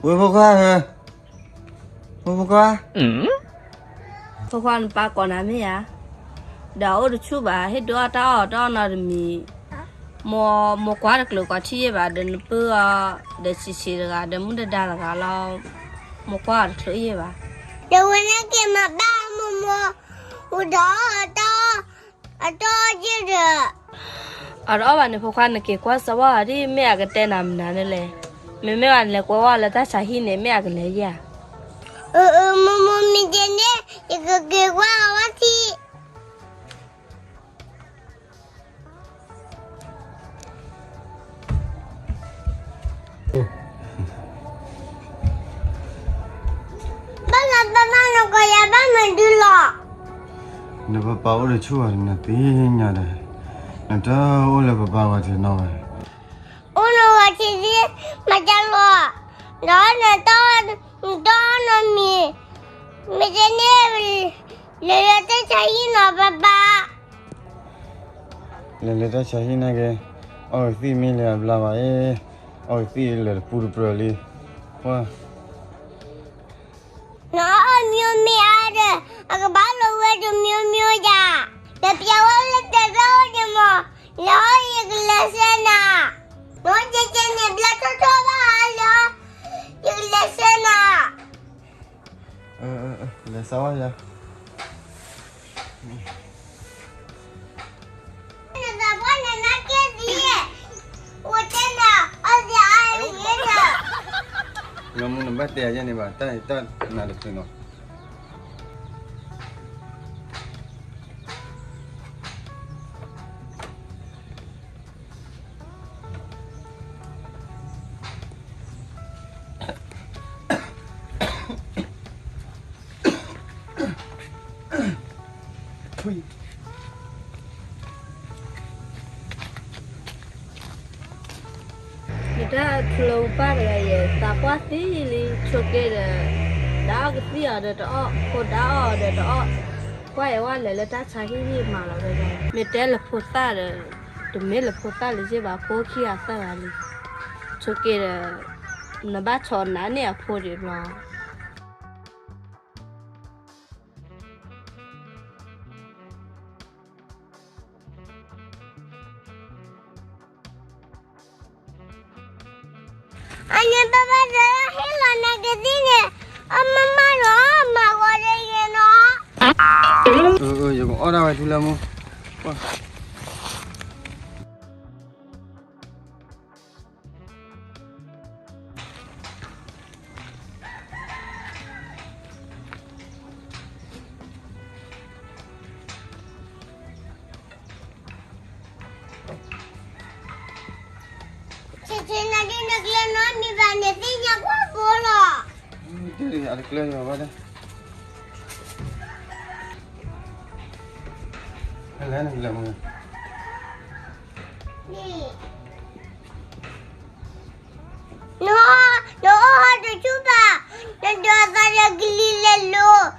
ဝဲဖိခွါဧၢ, ဝဲဖိခွါ, ဖိခွါနပၢ်ကိးနၤမ့ၢ်ဧါ, ဒီးအအိၣ်တဆူၣ်ဘၣ် ဟ့ၣ်ဒုးအီၣ်တၢ်အီၣ်တအီၣ်နီတမံၤ, မိၢ်ကွၢ်တကျိၤကိးထံၣ်ယဲၢ်ဘၣ် ဒီးနပုၢ်အီၤ, ဒီးဆံးဆံးတဂၤ ဒီးမုၢ်တဒါတဂၤလီၤ, မိၢ်ကွၢ်အီၤတချုးယဲၢ်ဘၣ်. ဒီးဝဲန့ၣ်က့ၤမၤဘၣ်မိၢ်မိၢ်, အိၣ်ဒီးအီၣ်တၢ်အီၣ်, အတအီၣ်ယဲၢ်ဒီး အတအီၣ်ဘၣ်န့ၣ် ဖိခွါနက့ၤကွၢ်စၢၤဝဲအီၤဒ် မ့ၢ်အကတဲနၤမနုၤန့ၣ်လဲၣ်, မ့မ့ၢ်ဘၣ်နလဲၤကွၢ်ဝဲအီၤလၢတၢ်ဆါဟံၣ်န့ၣ် မ့ၢ်အကလဲၤယဲၢ်ဧါ. အၢ အၢ မိၢ်မိၢ်မ့ၢ်တဲန့ၣ် ယကက့ၤကွၢ်အီၤဝဲထံၣ် ဘၣ်လီၤဘၣ်ဘၣ်နကိးယၤဘၣ်မနုၤလီၤ. နပပၢ်အိၣ်တဆူၣ်ဘၣ် နသ့ၣ်ညါဒီး, နတအိၣ်လၢပပၢ်ဂီၤထံးနီၣ်ဝဲ, အိၣ်လၢဂီၤထံးသ့ၣ်မၤကလီၤ, ဒီးနတီၢ်, နတီၢ်နီတမံၤ, မ့ၢ်တဲန့ၣ်, လဲၤလၢတၢ်ဆါဟံၣ်နီၤပပၢ်. လဲၤလၢတၢ်ဆါဟံၣ်နာ်က့, အီၣ်ကသံၣ်မ့ၢ်လဲၤအဘျါဘၣ်အ့ၣ်, အီၣ်ကသံၣ်လၢာ်တပူၤတပြၢၤလံ, ပှၤ နအီၣ်မ့ၢ်မ့ၢ်အါဒီး, အကဘၣ်လီၤဝဲတမ့ၢ်မ့ၢ်ယၤ, ဒီးပျဲဝဲလၢတၢ်ဘျၢအိၣ်န့ၣ်မး, လီၤယကလဲၤဆှၢနၤ, နကဲကဲန့ၣ်ဘျါထီၣ်ထီၣ်ဘၣ်လီၤ, ယကလဲၤဆှၢနၤ. လဲၤစးဝါယၤ. နမူနဘၣ်တဲယဲန့ၣ်ဘၣ်, တၢ်နၤတချုးနီၤ. နတၢ်ထူလၢပၢ်တဂၤယဲၢ် သးပှၢ်သံလံ ဆိးက့ဒီး, ဒါအီၣ်ကသံၣ်အီၤဒီးတအီၣ်, ဖိဒါအီၣ်ဒီးတအီၣ်, ကွၢ်အဝဲလဲၤလၢတၢ်ဆါဟံၣ်ဟံၣ်မးလီၤ, မ့ၢ်တဲလၢဖိသၣ်ဒီး, တမ့ၢ်လၢဖိသၣ်လၢၤဘၣ် ဖိခံဂၤသၢဂၤလံ, ဆိးက့ဒီး, နဘၣ်ဆီၣ်နါန့ၢ်အဖိဒံးဘျီ. အန့ၣ်ဘၣ်ဘၣ်ဒီးဟ့ၣ်လီၤနၤကသံၣ်န့ၣ်, အမၤမၤလီၤ မၤဂီၤဒ်ယဲနီၤ. ယကအီၣ်ဒၣ်ဝဲထူလၢမူ. ဆ့ဆ့နၤဒ်နကျဲနီတမံၤဘၣ်န့ၣ် သ့ၣ်ညါကွၢ်ဖိလီၤ. တၢ်အတကျဲယဘၣ်ဒၣ်, လဲၤနလဲၤမူ. န, နအိၣ်ဟီၣ်တဆူၣ်ဘၣ်, နဒိးသးဒီးကလံၤလဲၤလိၤ,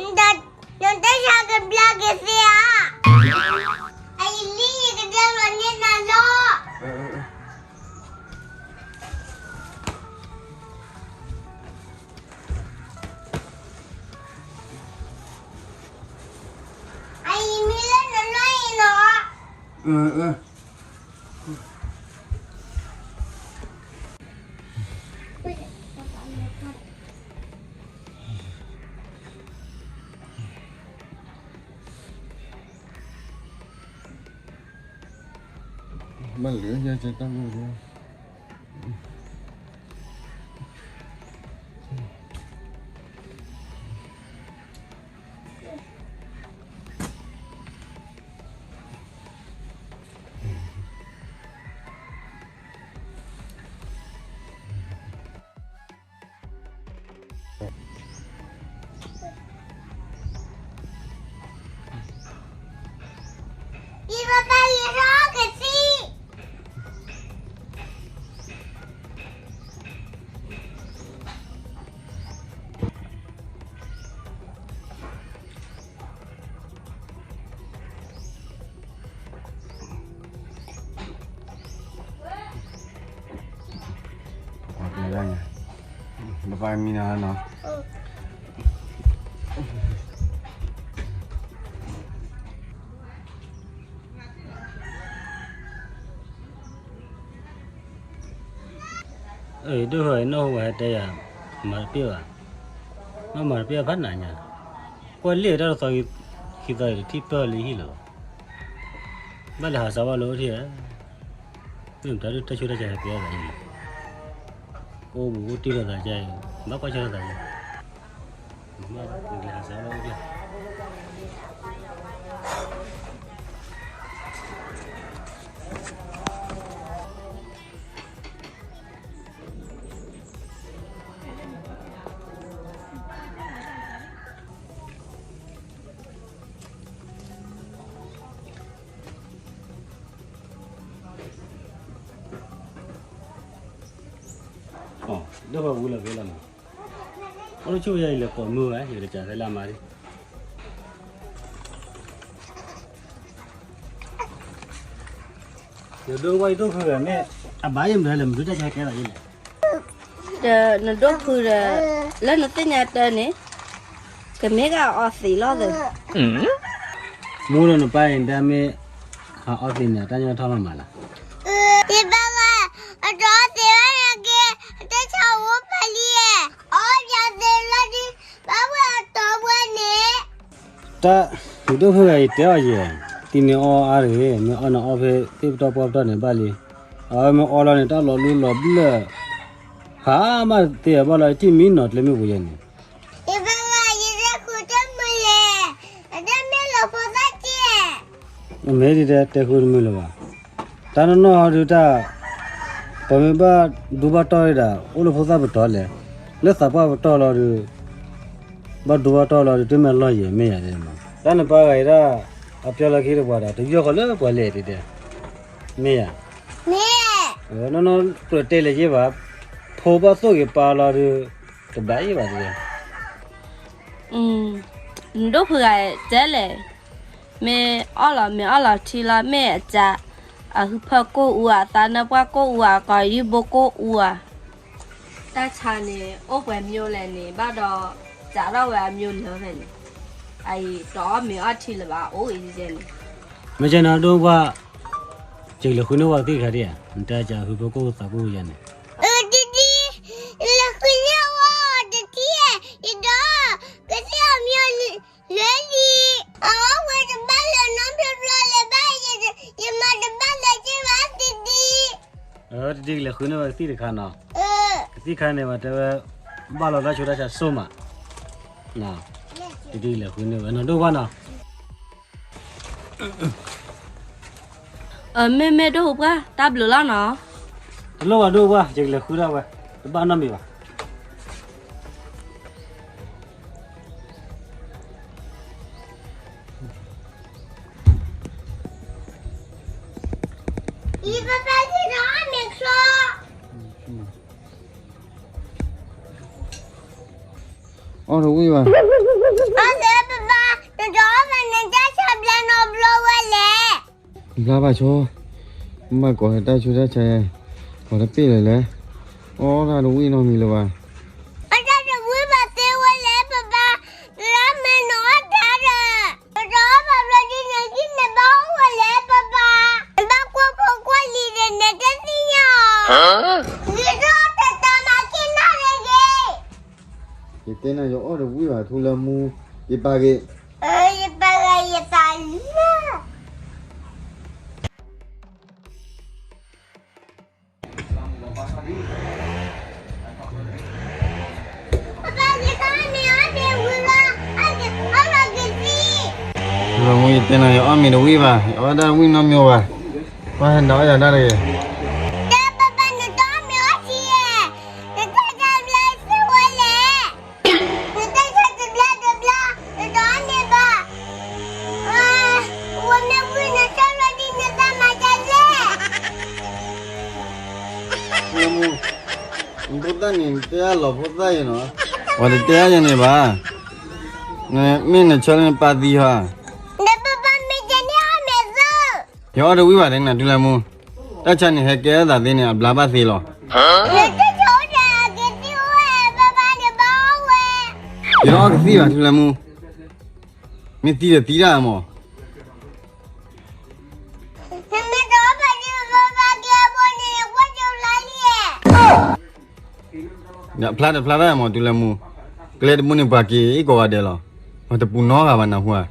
နတၢ်ဆါကဘျါကသ့ဧါ, အအံၤလံယကဒဲလီၤန့ၢ်နၤလီၤ. အအံၤမ့ၢ်လၢနလီၢ်အံၤနီၤ. ဘၣ်လၢယကတၢ်ဂိၢ်. ပပၢ်မံနီၤနီၤ. အၢ ဒိၣ်ဃီနီၢ်ဟူဝဲဟဲတဲယၤ, မၤတပ့ၢ်ဘၣ်, မ့ၢ်မၤတပ့ၢ်ဘၣ်ဖးနးညါ, ကွၢ်လံာ်တၢ်တသီ, ခံသီအံၤတထံၣ်ပၢၢ်လၢဟံၣ်လၢၤဘၣ်, ဘၣ်လဲၤဟးစးဘၣ်လၢအိၣ်ထံၣ်ဧါ, မ့ၢ်မတၤဒုးတၢ်ဆူးတၢ်ဆါဟဲကဲအသးအံၤ, အိၣ်ဘူးအိၣ်တံၢ်လိာ်သးကဲအံၤ, ဘၣ်ကွၢ်ဆၢလိာ်သးအံၤ, မ့ၢ်လဲၤဟးစးဘၣ်လၢအိၣ်ထံၣ် ဒိၣ်ဃီဝံၤလီၤဖဲလီၤမး, အိၣ်တဆူၣ်ယၤအံၤလဲၤကိးမုၢ်ဝဲ ယကစၢ်ဖဲလၢမၤဒ် ယဒိၣ်ဝဲယဒိၣ်ဖုဂၤမ့ၢ် အဘၣ်ယမတၤလဲၣ် မဒုးတၢ်ဆါကဲလီၤယလဲၣ်, ဒီးနဒိၣ်ဖုဒီး လၢနသ့ၣ်ညါတၢ်န့ၣ် ကမ့ၢ်ကအီသံးလီၤသၢ, မူဒီးနပၢ်အံၤဒၣ်မ့ၢ် ဟးအီသံးန့ၣ် အတၢ်ညီထီၣ်မးမးလီၤ, ယဘၣ်ဂၤ အတအီသံးဘၣ်ယက့ၤ အတၢ်ဆါအိၣ်ဖးလံဧၢ, အီပၠးသ့လီၤဒုး ဘၣ်ဝဲအတီဝဲန့ၣ် တၢ် ယဒိၣ်ဖုဂၤအံၤတဲအီၤယဲၢ်, သံးန့ၣ်အီအါတဂ့ၤ, မ့ၢ်အီန့ၣ်အီဖဲသ့ၣ်ပတီၢ်ပှၢ်ပတီၢ်န့ၣ်ဘၣ်လံ, အဝဲမ့ၢ်အီလီၤန့ၣ် တၢ်လီၤလူလီၤဘျၢၣ်, ဟးမးသ့အဘၣ်လီၤ တထံၣ်မံနီၤကျဲမုၢ်ပူၤယဲၢ်န့ၣ်, ယဘၣ်ဂၤ ယတဲဃုာ်တမုာ်လဲၣ်, အတၢ်မ့ၢ်လီၤဖိသၣ်က့ အမ့ၢ်ဒ်တဲတဲဃုာ်တမုာ်လၢၤဘၣ်, တၢ်နီၢ်နီၢ်ဟီဒုးတၢ်, ပှၤမ့ၢ်ဘၣ်ဒိဘၣ်တီၢ်ဝဲဒၣ် အိၣ်လၢဖိသၣ်ပတီၢ်လဲၣ်, လၢသးပှၢ်ပတီၢ်လီၤဒုး, ဘၣ်ဒိဘၣ်တီၢ်လီၤဒုး တမ့ၢ်လီၢ်ယဲၢ်မ့ၢ်ယၤဒ်မး, တၢ်နပၢ်ဂၤအံၤဒၣ်, အပျီလီၢ်ခံတပှၤဒီး တယီၢ်ဃီလၢပှၤလဲၣ်တဲတဲ, မ့ၢ်ယၤ, နီၢ်နီၢ်ကြၢးတဲလဲၤယ့ၢ်ဘၣ်, ဖိဘၣ်သိၣ်က့ၤပာ်လီၤဒုး, တဘၣ်ယ့ၢ်ဘၣ်တဲ နဒိၣ်ဖုဂၤတဲလဲၣ်, မ့ၢ်အီၣ်လီၤမ့ၢ်အီၣ်လီၤထံလီၤ မ့ၢ်အစး, အဟုဖၢၣ်ကိၢ်အူဧါ သးနၢပှၢ်ကိၢ်အူဧါ ကိးယုၢ်ဘိကိၢ်အူဧါ, တၢ်ဆါန့ၣ် အိၣ်ပှဲၤမံၤလဲၣ်န့ၣ် ဘၣ်ဒီး, စးထီၣ်ဝဲအမံၤလၢာ်ဖဲန့ၣ်, အအံၤတအီၣ်မ့ၤအီၣ်ထံလၢၤဘၣ် အိၣ်အံၤန့ၣ်, မ့ၢ်ကဲနီၤဒိၣ်ပှၢ်, ယကလဲၤဃုန့ၢ်ဝဲသ့ၣ်တခါဒံးဧါ နတဲအစးဟုဖၢၣ်ကိၢ်သးကိၢ်ယၤန့ၣ်, တဒ်, လဲၤဃုန့ၢ်ဝဲတထံၣ်, ယဒီး, ကသံၣ်အမံၤလၢလံ, အဝဲတဘၣ်လၢၤနီတဘျီဘျီလၢၤဘၣ်, ယမၤတဘၣ်လၢၤက့ၤဘၣ်တဒ်, တဒ်ကလဲၤဃုန့ၢ်ဝဲကသံၣ်တခါနီၤ, ကသံၣ်ခါန့ၣ် ပှၤတဲဝဲ, ဘၣ်လီၤတၢ်ဆူးတၢ်ဆါစိမး, တဒ်ကလဲၤဃုန့ၢ်ဝဲနီၤဒိၣ်ပှၢ်နီၤ မ့မ့ၢ်ဒိၣ်ဟူပှၢ် တၢ်ဘျုးလီၤနီၤ, တလိၣ်ဘၣ်ဒိၣ်ပှၢ် ယကလဲၤဃုဒၣ်ဝဲ, တဘၣ်နီတမံၤဘၣ် အီၣ်တဝံၣ်ဘၣ်, ပဘၣ်, နတအီၣ်ဘၣ်နတၢ်ဆါဘျါနီတဘျီဝဲလဲၣ်, ဘျါဘၣ်ဆိ, မ့ၢ်ကိးတၢ်ဆူးတၢ်ဆါ, ကိးတပ့ၢ်လဲၣ်လဲၣ်, အီၣ်တၢ်တဝံၣ်နီတမံၤလၢၤဘၣ်, အတၢ်တဝံၣ်ဘၣ်သ့ဝဲလဲၣ် ပဘၣ်, လၢမ့ၢ်နအီၣ်တၢ်ဒီး, ပတအီၣ်ဘၣ်ဘျီဒ်န့ၣ် ဒ်န့ၣ်ဘၣ်အိၣ်ဝဲလဲၣ်ပဘၣ်, နဘၣ်ကွၢ်ဖိကွၢ်လံၤဒီးနတသ့ၣ်ညါအီၤ, ဂ့ၤထီၣ်တတၤမၤက့ၤနၢ်ရ့ဂ့ၤ ယတဲနၤ ယအီၣ်တဝံၣ်ဘၣ်ထူလၢမူ, ယပာ်က့ၤ, ယပာ်ဂၤယသးလၢ ထူလၢမူ ယတဲနၤ ယအီၣ်မ့ၤတဝံၣ်ဘၣ်, ယအီၣ်တၢ်တဝံၣ်နီတမံၤဘၣ်, ပှၤဟဲဒၣ်အီၣ်ယၤတၢ်တဂ့ၤ နတၢ်ဆါတဘျါတဘျါ, နတအီၣ်မ့ၤဘၣ်, ဝဲမ့ၢ်ဝံနတၢ်လီၤဒ်နသးမၤဒ်လဲၣ်, ဖိသၣ်န့ၣ် တဲအလီၤဖိသၣ်အံၤနီၤ, ပှၤတတဲအါယၤန့ၣ်ဘၣ်, မ့ၢ်နဆၢလၢနပၢ်သံဟီ, နပၢ်မ့ၢ်တဲန့ၢ်အီၣ်မ့ၤသၢ ယအီၣ်တဝံၣ်ဘၣ်တဲနၤ ထူလၢမူ, တၢ်ဆါန့ၣ် ဟဲကဲအသးသ့န့ၣ် အဘျါဘၣ်သ့လီၤ. နတၢ်ဆါအိၣ်တၢ်ကသံၣ်အိၣ်ဝဲဘၣ် ယအီၣ်ကသံၣ်ဘၣ် ထူလၢမူ, မ့ၢ်သံဒီးသံဒၣ်မး. ဒီးဖျါတဖျါတၢ်မး ထူလၢမူ, ကျဲတဘိန့ၣ်ပှၤက့ၤအ့ၣ်ကိးဂၤဒဲးလီၤ, ပှၤတပူၤနီတဂၤဘၣ်နၢ်ဟူဧါ.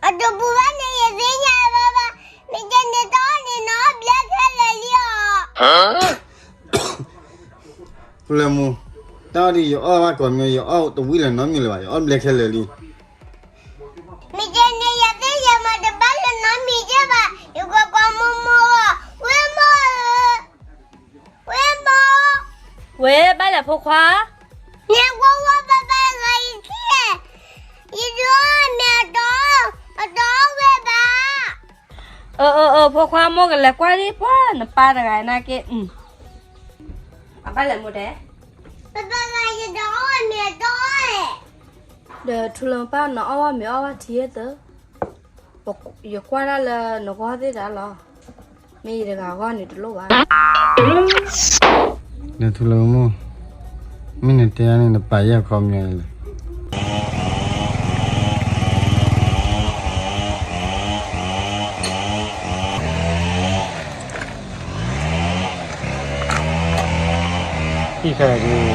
အတပူၤဘၣ်န့ၣ် ယသ့ၣ်ညါဘၣ်ဘၣ်, မ့ၢ်ကဲန့ၣ်တၢ်အီၣ်န့ၣ် နအီၣ်ဘျဲခဲလၢာ်လံအီၤ. ထူလၢမူ, တၢ်အီၣ်ဒ်ယအီၣ်ဘၣ်ကိးမံၤ ယအီၣ်တဝံၣ်လၢၤနီတမံၤလၢၤဘၣ်, ယအီၣ်ဘျဲခဲလၢာ်လံ. မ့ၢ်ကဲန့ၣ် ယသ့ၣ်ညါမးတဘၣ်လၢၤနီတမံၤကဲဘၣ်, ယကွၢ်ကွၢ်မိၢ်မိၢ်အီၤ, ဝဲၢ်မိၢ်ဧၢ, ဝဲၢ်မိၢ်. ဝဲၢ် ဘၣ်လဲၣ်ဖိခွါ. မ့ၢ်ကွၢ်ဝဲၢ် ဘၣ်ဘၣ်ဂၤယခံ, ယဒုးအီၣ်မ့ၤအတီ, အတီအီၣ်ဝဲဘၣ်. အၢ အၢ အၢ ဖိခွါ မိၢ်ကလဲၤကွၢ်ဒံးပှၤနပၢ်တဂၤအံၤနာ်က့, အဘၣ်လဲၣ်မိၢ်တဲ, ဘၣ်ဘၣ်ဂၤ ယဒုးအီၣ်မ့ၤအတီ. ဒီးထူလၢမူပၢ် နအီၣ်ဘၣ်မ့ၤအီၣ်ဘၣ်ထံသၢ, ယကွၢ်ဒၣ်လၢနဂီၢ်သ့ၣ်တၢ်လီၤ, မ့ၢ်ယတဂၤအဂီၢ်န့ၣ်တလိၣ်ဘၣ်. ဒီးထူလၢမူ, မ့ၢ်နတဲန့ၣ် နပာ်ယဲၢ်ခီပညီလဲၣ်. ဟံၣ်ခါဒုး,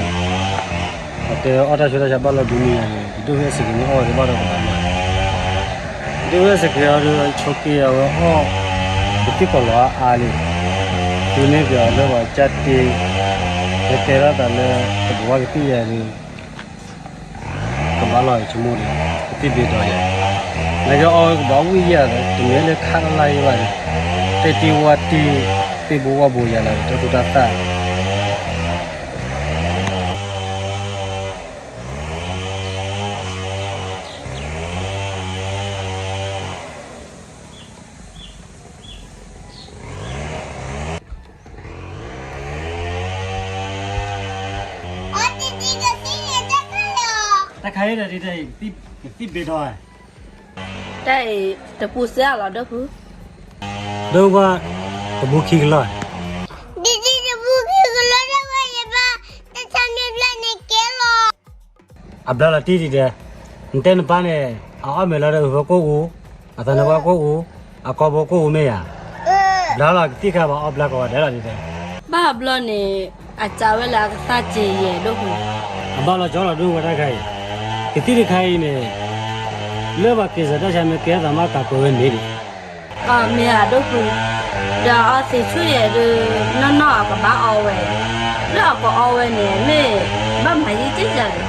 အတဲအီၣ်တၢ်ဆူးတၢ်ဆါဘၣ်လီၤဒုးမံၤယၤန့ၣ် ယဒိၣ်ဖဲစ့ၢ်ကီးန့ၣ်အီၣ်ဝဲတဘၣ်ဒီးကဘၣ်မး, ယဒိၣ်ဖဲစ့ၢ်ကီးအီၤဒုး ဆိးက့အဝဲအီၣ်, ယသံၣ်ကီးလီၤအါအါလံ, တုၤန့ၣ်က့ၤအီၤလၢပှၤကၢ်တ့, ဟဲကဲထီၣ်သးလၢ တဘိးဝါကသံၣ်ယၤဒုး ကဘၣ်လီၤယဆိကမိၣ်ဒီး ကသံၣ်ဘ့ၣ်ဒီးယၤ, နာ်က့အီၣ်ဝဲကဘၣ်ဝံၣ်ယၤဒီး တမ့ၢ်လၢခးလၢ်လၢ်ယၤဘၣ်ဒီး တဲတ့ဝါတ့, သ့ၣ်ဘိဝါဘိယၤလၢတၢ်သူတၢ်သၣ်. တၢ်ခါအံၤဒီး ကသံၣ်ဘ့ၣ်ဒီး, တၢ်အံၤ တပူၤစဲအလီၤ ဒိၣ်ဖု, ဒိၣ်ဝါ, တပူၤခံကလီၢ်, ဒ်တပူၤခံကလီၢ်ဒၣ်ဝဲယဘၣ်, တၢ်ဆါမ့ၢ်ဘျဲၣ်န့ၣ်ကဲလီၤ. အဘျါလီၤတံၢ်ဒံးဒဲး, နတဲနပၢ်န့ၣ် အအီၣ်မ့ၤလီၤဒီး အုၣ်ဖိကိၣ်အူ, အသးနါပှၢ်ကိၣ်အူ, အကီဘိကိၣ်အူမ့ၢ်ဧါ, ဘျါလီၤကသံၣ်ခါဘၣ်အီၣ်ဘျါကိးဂၤဒဲးလီၤဒ်ဒဲး, ဘၣ်အဘျီန့ၣ် အစးဝဲလၢအကသၣ်စ့ယဲၢ်ဒိၣ်ဖု, အဘၣ်လီၤကၠီလီၤဒိၣ်ဝဲတၢ်ခါအံၤ, ကသံၣ်တခါအံၤန့ၣ် လၢပှၤက့ၤစၢၤတၢ်ဆါမ့ၢ်ကဲသးမးကးကွဲးဝဲန့ၣ်ဒံး, မ့ၢ်ဧါဒိၣ်ဖု, ဒီးအီသံးဆူၣ်ယဲၢ်ဒုး နီၢ်နီၢ်အကဘၣ်အီဝဲ, လၢအကအီဝဲန့ၣ် မ့ၢ်ဘၣ်မၤယံာ်က့ယၤလဲၣ်,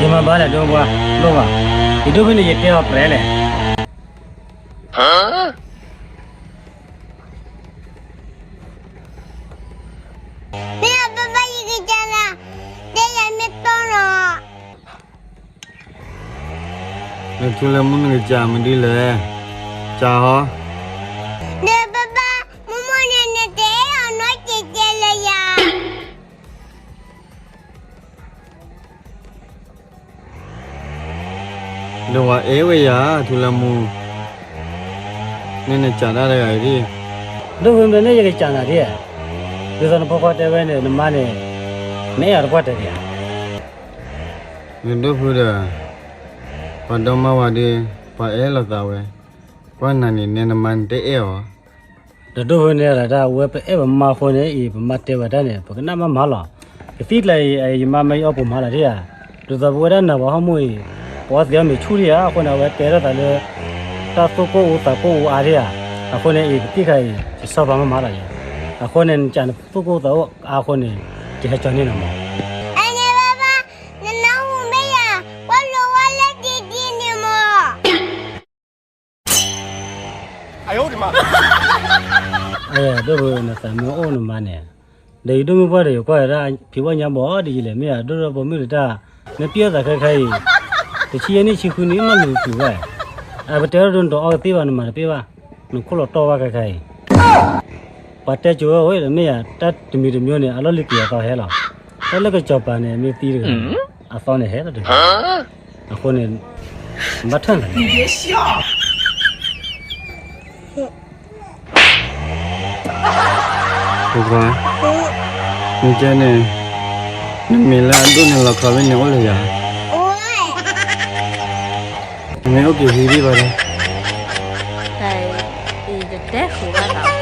ယမၤဘၣ်လဲၣ်ဒိၣ်ဝါ, လိၣ်ဘၣ်, ယဒိၣ်ဖုန့ၣ် ယတဲအီၤပြဲလဲၣ်. မ့ၢ်အဘၣ်ဘၣ်ယကစၢ်နၤ, တဲယၤမ့ၢ်တီနီၤ, နထူလၢမူနကစၢ်မနုၤလဲၣ်, စၢ်ဟီ, ဒီးဘၣ်ဘၣ် မိၢ်မိၢ်န့ၣ် နတအဲၣ်အီၤနီတစဲးစဲးလၢၤယၤ ဒီးဝဲအဲၣ်ဝဲယၤ ထူလၢမူ, မ့ၢ်နစၢ်တၢ်တဂၤအံၤဒ်, ဒိၣ်ဖုမ့ၢ်န့ၣ် ယကစၢ်နၤဒ်ဧါ, ဒ်သိးနဖိခွါတဲဝဲန့ၣ် နမါန့ၣ် နအဲၣ်အီၤတပှၢ်တၢၢ်ဒံးဧါ. နဒိၣ်ဖုဒီး ပှၤဒီမါဝၤဒုး ပှၤအဲၣ်လိာ်သးဝဲ, ကွၢ်နၤန့ၣ် နဲနမါနတအဲၣ်အီၤ ဒီးဒိၣ်ဖုန့ၣ်ဒၣ် ဝဲပအဲၣ်ပမါအဃိန့ၣ်အံၤ ပမါတဲဝဲတၢ်န့ၣ် ပကနၣ်မးမးလီၤ. ကသံၣ်ကျါအံၤ ယမါမ့ၢ်ယအီၣ်ပူၤမးလီၤဒ်ဧါ, ဒ်သိးပဝဲဒၣ်နၤပှၤဟီၣ်မူအံၤ ပအီသံးအီမ့ၤဆူၣ်ဒ်ဧါ, အဃိန့ၣ် အဝဲကဲထီၣ်သးလၢ တၢ်သူၣ်ကိၢ်အူသးကိၢ်အူအါဒ်ဧါ, အဃိန့ၣ်အံၤ ကသံၣ်ခါအံၤ ယဆီဖါမးမးလီၤယၤ, အဃိန့ၣ် နစၢ်နသူၣ်ကိၢ်သးကိၢ်အါအဃိန့ၣ် ယဟဲကၠီန့ၢ်နၤမး. အန့ၣ်ဘၣ်ဘၣ်, နနၢ်ဟူမ့ၢ်ယၤ, ကွၢ်လိာ်ဝဲလၢဒ်ဒ်န့ၣ်မး ဒိၣ်ဖုနသးမ့ၢ်အိၣ်နမါန့ၣ်, ဒီးယဒိၣ်မုၢ်ပှၢ်ဒီးယကွၢ်ဒၣ် ဖံးဝဲညါဘီဒ်ယလဲၣ် မ့ၢ်ယဒိၣ်ဒီးပိာ်မုၣ်တတၢ်, နပျဲၢ်သးခဲခါအံၤ, တဆံယဲၢ်နံၣ်ဆံဃုနံၣ်မးနုာ်ကွံာ်ဝဲ, အပတဲထီၣ်ဒိနတအီကသ့ၣ်ဘၣ် နမၤတပ့ၢ်ဘၣ်, နခိၣ်လီၤတီၢ်ဘၣ်ခဲခါအံၤ ပှၤတဲကိၤဝဲအံၤဒီး မ့ၢ်ယၤတၢ်တမံၤတမံၤန့ၣ် အလီၢ်လံၤက့ၤအသီဟဲလီၤ. တၢ်လၢကစီၤပၤန့ၣ် မ့ၢ်သံတဂၤ, အသီန့ၣ်ဟဲလီၤတဂၤ, အဃိန့ၣ် ဘၣ်ထၢၣ်လီၤ. ဖိခွါ, မ့ၢ်ကဲန့ၣ် နမ့ၢ်လၢအဒိၣ်န့ၣ် လီၤခီဖဲန့ၣ်အိၣ်လၢယၤ မ့ၢ်အိၣ်က့ၤဟံးဒံးဘၣ်ဒီး, တၢ်အံၤ ယတဲဃုာ်ဘၣ်သးလီၤ.